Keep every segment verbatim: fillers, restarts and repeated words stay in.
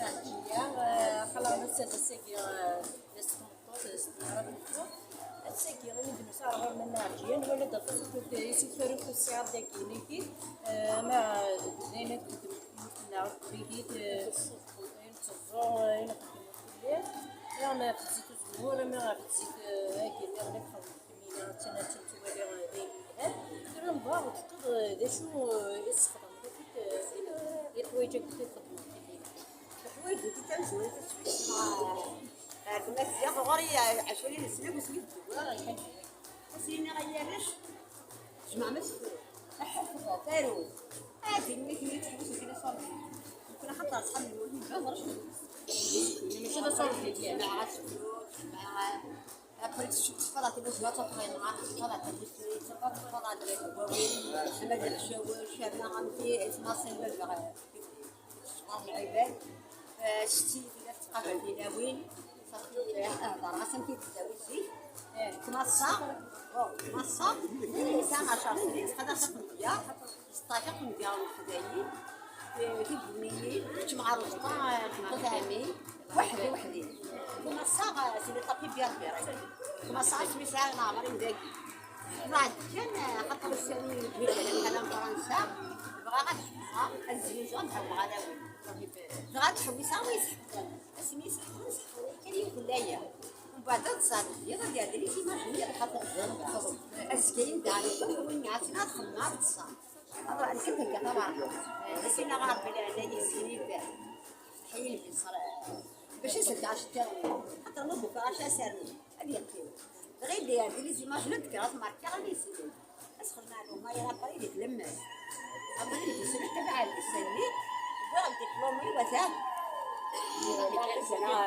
Ɛelǧiya, eh, aql-aɣ nusa-d ass-agi, eh, d ass n tmeṭṭut, d ass n tmeṭṭut. Ass-agi, imi d-nusa ɣer ɣur-m a Ɛelǧiya, nwala-d aṭas n isufar i tesɛiḍ dagi, nitni, eh, ama d ayen akk d tmurt-nneɣ, taqbaylit, eh, ayen tteẓẓu, ayen akk d tmurt-nni, ama ɣef zzit uzemmur, ama ɣef zzit, eh, agi nniḍen i txedmeḍ. Yamina, attan, attan twala d ayen yelhan. Tura nebɣa ad d-teṭṭeḍ d acu i tesxedmeḍ akk i leḥwayeǧ akk i txedmeḍ. Leḥwayeǧ akk tamezwarut aswis ma ar tma tziɣ ɣur-i ɛecrin sna bu sna dduwa kan. As-iniɣ ay arrac, jemɛem-as aḥeffeḍ, taru. Ad d-iniɣ i tḥewwes deg laṣabli. Nekni xaṭer asxab n lmulud d aẓref. Mačči d aṣabli kan. Après, tcekk tfeḍ akken ur tebɣa ad tafeḍ ayen ɣer tfeḍ akken ur tebɣa ad tafeḍ ayen ɣer tfeḍ. Ama d lḥcawec, ama am ti, tmaṣi, ma bɣa. Tecɣal lɛibad. Eh, setti tella tettqabal tilawin. Ṣafi, eh, hḍeṛ-as amek i d-tettawi zik. Eh, tmaṣṣa, oh, tmaṣṣa, yesɛa ɛecṛ snin, txedmeḍ aqendyar. Ẓeṭṭa akk n gar Leqbayel, eh, tigumiyin, keččem ɣer uẓeṭṭa, eh, n Qudami, weḥd-i, weḥd-i. Kumaṣṣaɣ, eh, c'est le tapis bien ferré. Kumaṣṣaɣ asmi sɛiɣ leɛmer-im dagi. Bɛed kan, eh, xaṭer ussan-nni n Fransa, bɣiɣ ad ḥewwseɣ, ad zwiǧeɣ, ad ḥewwseɣ ɣer Lawin. Bɣiɣ ad ḥewwseɣ, wa yesḥeqqen. Asmi yesḥeqqen, sḥeqqen-iyi kan yiwet n layla. Mbeɛd ad ẓẓɛen deg yiḍ, ad iɛeddi les images-nni ad ḥaḍer. Azekka-yin daɣen, win iɛessen ad xemmeɣ ad ṭṭseɣ. Aḍa, nsint akka tawaɣit. Nsina ɣer Rebbi leɛla yessin-id. Ḥyin biṣer. Bac isent ɛecṭiḍ. Xaṭer ma bufa acu asarni. Ad yeqqim. Dɣi d, d les images n ddekra tmerka ad yessin. Asxel maɛlum, ma yera après di tlemmer. Après di tlemmer, tabaɛ lsani. Wwiɣ diplôme-iw ata. L'artisanat,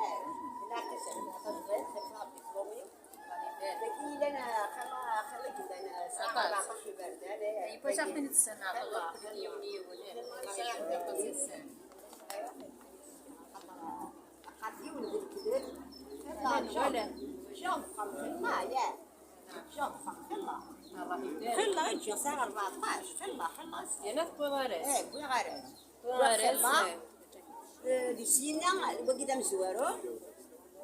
eh, l'artisanat, diplôme-iw. Dagi yellan, xala, xala yellan, sɛa aṭas. Arbaɛṭac iberdan, eh, yiwwas aɣ-ten-id-tessanaɛeḍ, yiwen, yiwen, eh, sɛiɣ aṭas yid-sen. Qqar yiwen n lekdeb. Wala. Jean Frank, xilla, ya. Jean Frank, xilla. Xilla, ǧǧiɣ sɛiɣ arbaɛṭac, xilla, xilla. Yerna tewwiḍ aras. Eh, wwiɣ aras. Tewwiḍ aras, xilla. Eh. Eh, di syinna, wagi d amezwaru.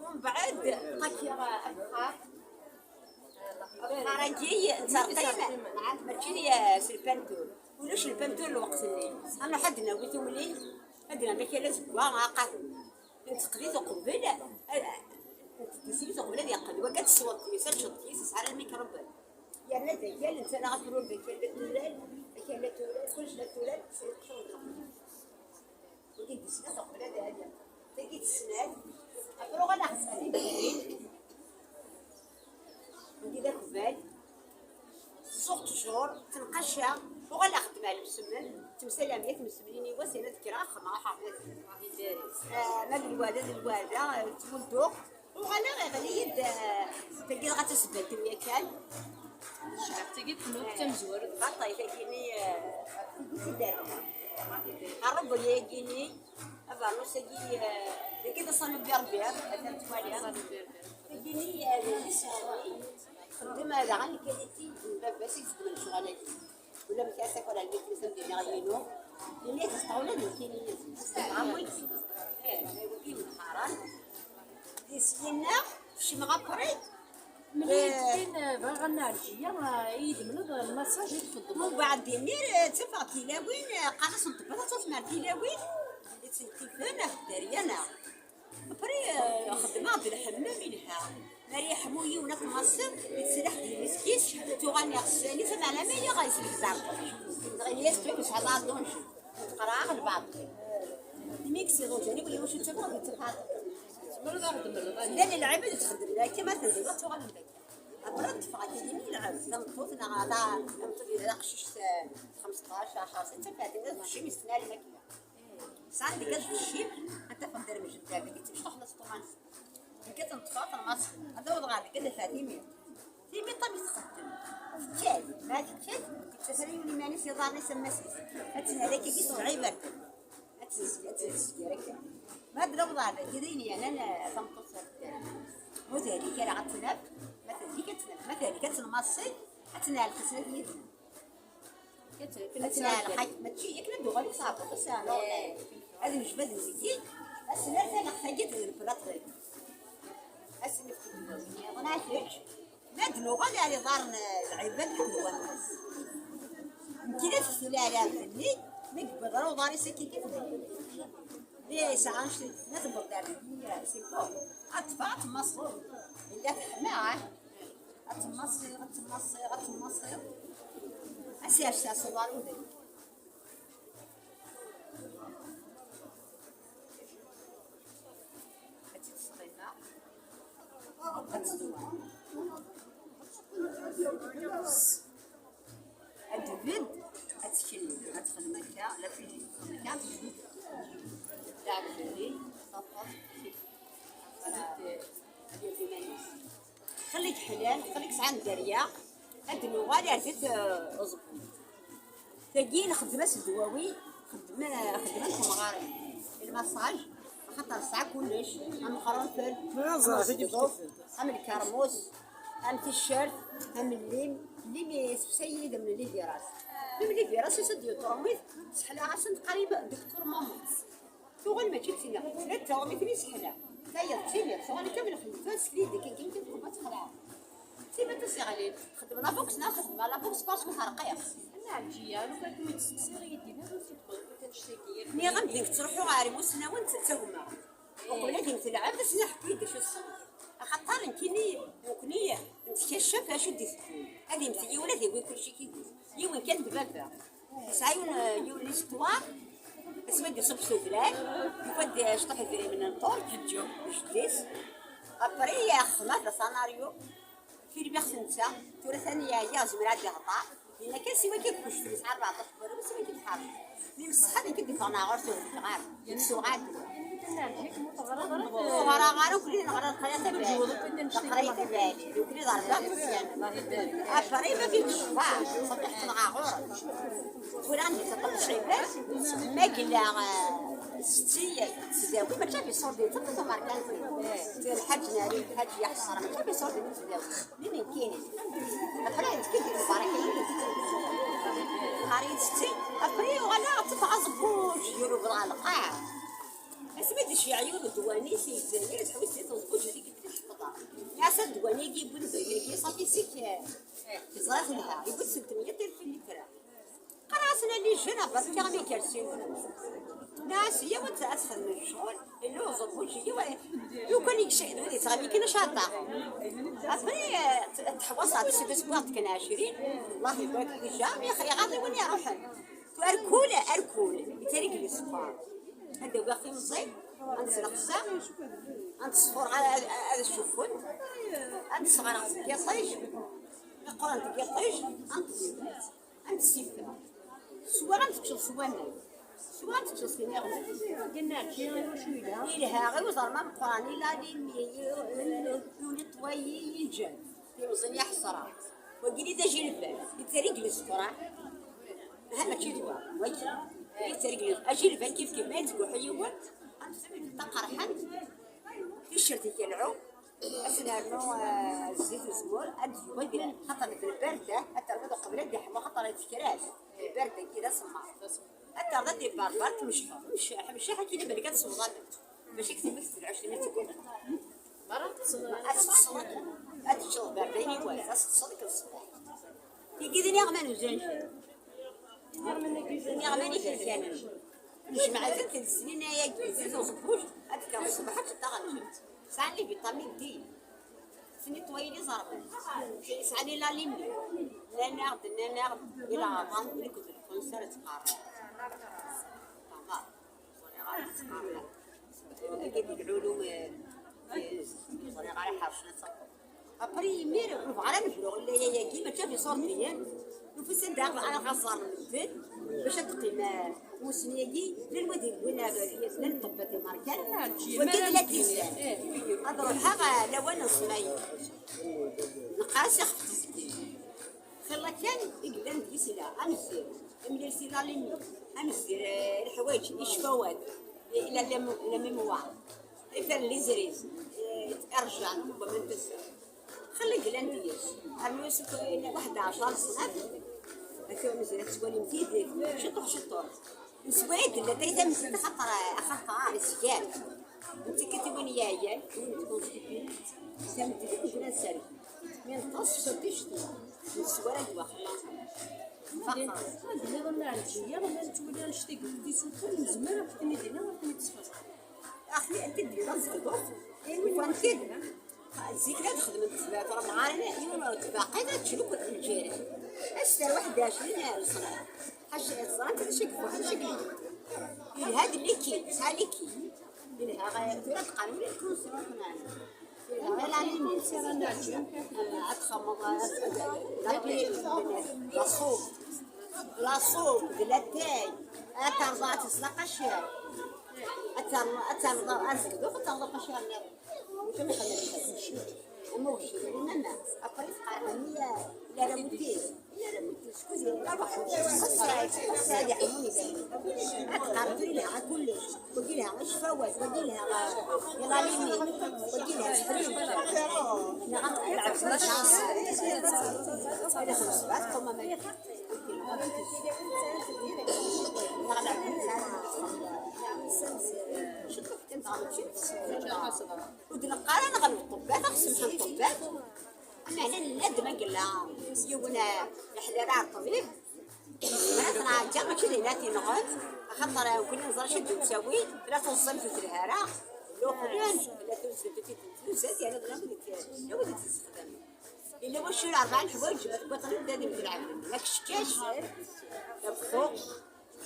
Umbeɛd, ṭakiɣ abexxar. Abexxar-agi, nettreqqim, mačči s lpantul. Ulac lpantul lweqt-nni. Ad nruḥ ad d-nawi tumlil, ad d-nerr akal azeggaɣ, aqahu. Nettqdi-t uqbel, nettqdi-t uqbel ad yeqqel. Wagi ad tesweḍ yes, ad teččeḍ yes, yesɛa lmikruben. Yerna d akal, netta neɣ akrur d akal la tulal, akal la tulal, kullec la tulal, s lqecc n lqefl. Wagi d snat uqbel ad ɛeddi. Tagi d snat. Après uɣaleɣ ɣer snat. Wagi d akbal. Suɣ ttjur, tenqaca, uɣaleɣ xeddmeɣ lemsemmen, temsalam ya temsemnin i wass, yerna d-kkreɣ axxam, ruḥeɣ. Ah, ma d lwada, d lwada, ttmudduɣ. Uɣaleɣ iɣli-yi-d, eh, tagi dɣa d tasebbalt-iw yakan. Tagi d kenwi d tamezwarut. Baṭay tagini, eh, tagi d tiderma. Aṛubu-yagini, abernus-agi, eh, tagi d aṣalu birbir, atan twaliḍ. Tagini, eh, d isɣaṛen. Xeddem daɣen lkaliti n baba-s i yexdmen lecɣal-agi. Ula amek ara takal ar lmikrisan d-iniɣ yinu. Ini-as ṭawla d nekkini yid-s. Ṭɛam wigi. Eh, wigi mqaran. Di syinna, kecmeɣ après. Mlil din, bɣiɣ a Nna Ɛelǧiya, eh, i yi-d-temleḍ lmasaj i txeddmeḍ. Mbeɛd imir, eh, ttafeɣ tilawin, eh, qqaren-as n ṭṭebbat ad tafem ar tilawin. I tt-ntifen, ɣef dderya-nneɣ. Après, euh, xeddmeɣ-d lḥemmam ilha. Mi ara yeḥmu yiwen akk maṣer, yettserriḥ-d yemmeski-s, tuɣal iɣessan-is, meɛna ma yaɣ yeslegzar. Dɣa ini-as, "Tura nesɛa aḍunji." Teqreɛ lbeɛḍ. Imi yekkes iḍunǧan-iw, yiwen cuttu, ad yettebɛaḍ. Llan lɛibad yettxeddmen akka, ma tendem, ad tuɣalem d akka. Après, ṭṭfeɣ akka yimi yelɛeb, tameṭṭut neɣ ala, tameṭṭut d taqcict, eh, xemseṭṭac, ɛecṛa, setta, fadin, ad txeccem, yessen alma akka. Sɛan deg ad txeccem, ad tafeḍ dermej n dderb, deg tmecṭuḥ la sṭuman. Deg ad tenṭfeḍ, tenmaṣ, ad awḍ ɣer deg ad afeɣ timi. Timi ṭam i txeddem. Tekkat, ma tekkat, tettas ara yiwen iman-is, iḍarren-is, ammas-is. Ad tenna d akka i tebɣa iberdan. Ad tezgi, ad tezgi akka. Ma d-nawḍ ɣer dagi, d ayen yernan, eh, tameṭṭut ɣer dderb. Ma d alik ara ad tnaf, ma d alik ad tnaf, ma d alik ad tenmaṣi, ad tenɛel xesnat yid-sen. Ad Ad tt-nɛelleq akka, mačči akken ad d-uɣal i tɛebbuḍt, ad tt-nɛelleq. Ad nejbed ad nezgi, ad s-nerr talaɣt-agi d lplaṭi. Ad s-nefk ddwawi nniḍen ad tečč. Ma d-nuɣal ar iḍarren n lɛibad, d lwanas. Nekkini ad fektu leɛlaf-nni, mi yewweḍ ɣer uḍar-is akka i tebda. Li yesɛa anect-a, ma tewweḍ ar dagi, c'est bon. Ad teffeɣ, ad temmaṣel. Yella teḥma, ah. Ad temmaṣel, ad temmaṣel, ad temmaṣel. Ad s-yers s uḍar-is. Ad tt-id-tesqima. Ad tezweṛ. Ad tbedd, ad tkemmel, ad texdem akka, la cuisine texdem akka, ad tbedd. Lɛebd-nni, tafeḍ, ad tt-id-, ad yerr iman-is. Xelli-k ḥlal, xelli-k sɛan dderya, ad nuɣal ar zit, eh, uẓebbun. Tagi nxeddem-as ddwawi, xeddmen, xeddmen temɣarin. Lmasaj, axaṭer tesɛa kullec, am qernfel, am uẓebbun, am lkermus, am ticcert, am llim. Llim yessefsay idammen n liviras. Llim liviras, yusa-d yuṭrumit, seḥlaɣ-asen qrib diktur Mamuts. Tuɣal mačči d tinna, la d taɣmi-ten iseḥla. Tayeḍ d tiliḍ, tuɣal akka belxel, tuɣal seflid akken kan kan tqebba txelɛeḍ. Sima tasiɣli, txeddem la boxe neɣ txeddem la boxe parce que terqiq. Nɛelǧiya, lukan kem-id-steqsiɣ, yid-i d acu i tebɣiḍ annect-agi? Nniɣ-am d nekk ttruḥuɣ ɣer imusnawen d tagma. Uqbel ad im-telɛeb, ad as-nini ḥekku-yi-d acu tessneḍ. Axaṭer nekkini, nekkni nettkacaf acu d-iteddun. Ad imtel yiwen ad iwi kulci kidi. Yiwen kan d baba. Yesɛa yiwen, yiwen l'histoire. Asmi d-iṣubb s udrar, yufa-d cṭuḥ idrimen n Turk, yeǧǧa jeddi-s. Après, yexdem-as d asanaryu. Filmiɣ-t netta, tura tani yeɛya, zmer ad iɣḍa. Yenna kan siwa kan kuct, yesɛa rbeɛṭac n warraw, siwa kan tḥerc. Mi mseḥḥa, nekk d-iffɣen ɣer-s, ur d-iffeɣ ara. Yettuɣal. Ur ɣriɣ ara akk, neɣra leqraya tabaɛdit. Leqraya tabaɛdit, nekkni d rbeɛ n wussan. Après, ma fi ccḍeḥ, ṣafi ḥekkleɣ ɣur-s. Tura anda teṭṭef ccibat, ma yella, eh, setti, tdawi, mačči fi ṣṣur di tefeḍ tamerkantit. Lḥaǧ nari, lḥaǧ yeḥṣer, mačči fi ṣṣur di tdawi. Li nekkini. Après, yettkeddi lbaraka-yi. Ɣer yettsetti, après, yuɣal ad teffeɣ aẓebbuǧ, yureb ɣer lqaɛ. Asmi d-iceyyeɛ yiwen ddwani si Lezzayer, tḥewwes di teẓbuǧ, di yefḍa. Yeɛsa ddwani-agi, yewwi ddwani-agi, ṣafi sik, eh, teẓra telha. Yewwi-d sultmiyya alef n litra. Qqar-asen a les jeunes, berka mi kersi. Nɛas yiwet ad txedmem ccɣel, illu uẓebbuǧ yiwet. Lukan i yecɛid wid yettɣami kan acu ad taɣ. Après, eh, teḥwaṣ ad tessidu seg waɣ-d kan ɛecrin. Allah ibarak déjà, mi iɣaḍ-iwen iruḥen. Arkul, arkul, yettregli sskeṛ. Ad d-awiɣ timẓin, ad nesleqsa, ad nesfur, ad, ad, ad cuffun, ad nesɣer deg yiṭij, mi qqurent deg yiṭij, ad nṭeẓ. Ad nessiffer. Swiɣ ad teččeḍ s waman. Swiɣ ad teččeḍ s tniɣmi. Yelha i uẓerma ameqqran, i la ligne, i, i, i nettoyer, i lǧal. Timẓin ya ḥesra. Wagi d ajilbab. Yettarigel sskeṛ. Ha, mačči d wa. Wagi. Yettarigel. Ajilbab kif kif. Ma yettguḥu yiwen, ad nefhem taqerḥant. Ticcert ikelɛu. Ad s-nernu, eh, zzit uzemmur, ad d-yuɣal di, xaṭer deg lbarda, ad terwiḍ uqbel ad d-iḥmu, xaṭer ad tekras. Lbarda-agi d asemmaḍ. Ad terreḍ ad d-iberber, tmecḥeḍ. Mec-, mecḥeḥ akin belk ad tesweḍ aman. Mačči deg tmurt d lɛecrin ad teggumaḍ. Ad teṭṭseḍ, ad teččeḍ berdayen i wass, ad teṭṭseḍ deg ṣṣbeḥ. Tigi d iniɣman n uzanci. Iniɣman iferkanen. Jemɛet-ten snin-agi, zzit uẓebbuj, ad tekkreḍ ṣṣbeḥ, ad tedda ɣer lǧennet. Sɛan les vitamines D. Snitwayi les arbes. Sɛan la ligne. Nnan-aɣ-d, nnan-aɣ-d, i leɛḍam, nekk d lkunser ad tqerreḍ. Tamar. Ẓriɣ ara tettqerriḍ. Agi deg lɛulum, eh, eh, ẓriɣ ara ḥercen ad tafeḍ. Après, imir, nebɣa ara nebru layayagi, mačči d iṣurdiyen. Nufus anda ara ɣaẓer medden, bac ad teqqim, eh, musni-agi, llan wid yewwin ar, llan ṭṭebbat imerkan, wagi d la tizan. Ad ruḥeɣ, eh, lawan n ṣṣnay. Neqqar-as ixef tizgin. Xilla kan i yellan deg-s la amzir, amlil si la ligne, amzir, eh, leḥwayeǧ, icfawat, la, la, la mémoire, ifern lizriz, eh, irjan, waman tasa. Xilla i yellan deg-s. Rnu-as waḥed ɛecra leṣnaf, Ata mazal ad tettwalim tidak, ciṭuḥ ciṭuḥ. Neswa-d la tayta mzit xaṭer, xaṭer, ah, zgan. Netta katiwin yeɛyan, win tkunṣipi. Tameddit nella nserg. Mi neṭṭes, surtout ccetwa. Neswa ara d waxla. Faqeɣ. Ma d-nniḍen Ɛelǧiya, ma nettwali annect-agi di sufella, nezmer ad ten-id-iniɣ, ad ten-id-sfeẓreɣ. Axi, anta d-yellan zedɣet? Ayen ufan-t-id. Zik la txedmemt tezlaft, remɣan, yiwen ur tbaqi, la tecluk lǧiran. Aster waḥed ɛecrin n ṣṣenɛa. Ḥaca, ẓrant d acu i yeffeɣ, d acu i yeffeɣ. Yelha-d liki, tesɛa liki. Yelha, ɣ-, tura tqanun i tkunsi, ur tqanun. Yelha, la limite, ad txemmeḍ, la pile, la soupe. La soupe, d latay. Ad terẓeḍ, ad tesleḍ lqaci. Ad terẓeḍ, ad terẓeḍ azegḍuf, ad terẓeḍ lqaci nniḍen. Amek i xedmen? Am ugejdur, nnan, après, teqqar, "Mia, la la mutis, la la mutis, scusi, la la mutis." Ad teqqar, "Tura yelha kullec, wagi yelha ccfawat, wagi yelha la limite, wagi yelha sefrut." Neɣ ad tqelɛeḍ s lǧaṣ. Ad ixdem sebɛa tqumamit. Neɣ ad tqelɛeḍ. Cukkeɣ kan tɣelṭeḍ. Ur d-neqqar ara neɣleb ṭṭebbat, ad ɣ-semḥen ṭṭebbat. Ameɛna nella-d ma yella yiwen, eh, iḥla ara ar ṭṭbib, ma tenɛeǧǧa mačči d ayen ara t-inɣen, axaṭer, eh, nekkni neẓra acu d-yettawi, tella tuẓẓal ur telhi ara, luqlen, tella tuzert ur t-id-tuzert, yerna d wid i t-yessexdamen. Yella wacu rebɛa leḥwayeǧ, tewwiḍ-ten-id ad im-telɛeb. Yak cekkac, yak fuq,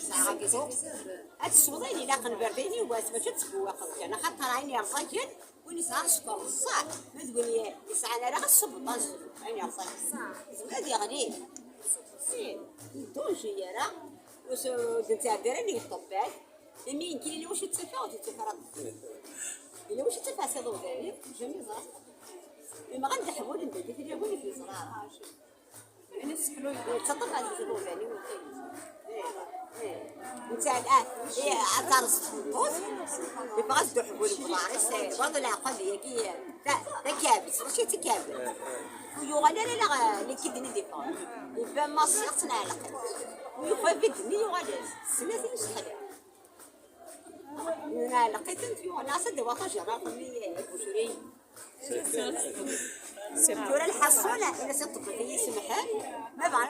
sɛa yak fuq. Ad tesweḍ ayen ilaqen berdayen i wass, mačči ad tesbuwaxeḍ kan. Axaṭer ayen yerẓagen, win yesɛan sskeṛ d ṣṣeḥ, ma d win ye-, yesɛan ara ɣas ṣubbeṭ aẓ-, ayen yerẓagen. Yezmer ad yeɣli. Ih, ur d-nǧi ara, ur s-, ur d-nettɛeddi ara nnig ṭṭebbat. Imi nekk yella wacu ttafeɣ, ur t-ttafeɣ ara. Yella wacu ttafeɣ s iḍudan-iw, jamais ẓriɣ. Imi ɣer d ḥbul n dagi, tili win i t-yeẓra. Yettaṭṭaf ɣer deg iḍudan-iw, ur t-ttafeɣ. Netta الآن، إيه، ad terẓ tmeṭṭut, yebɣa ad s-d-uḥbul deg uḍar-is, eh, برضه العقل-agi, eh, d, d akabes, mačči d takabes. Ur yuɣal ara la, la kidney deg uḍar. Yebba Maṣer ttneɛleq. Ur yufa vide-nni yuɣal-as. Snat imseḥla. Nɛelleq-itent yuɣal-as ad d-iwaṭa jerrar-nni, eh, bucuri. Tura lḥaṣun, ila s iṭebbat i yi-semḥen, ma bɣan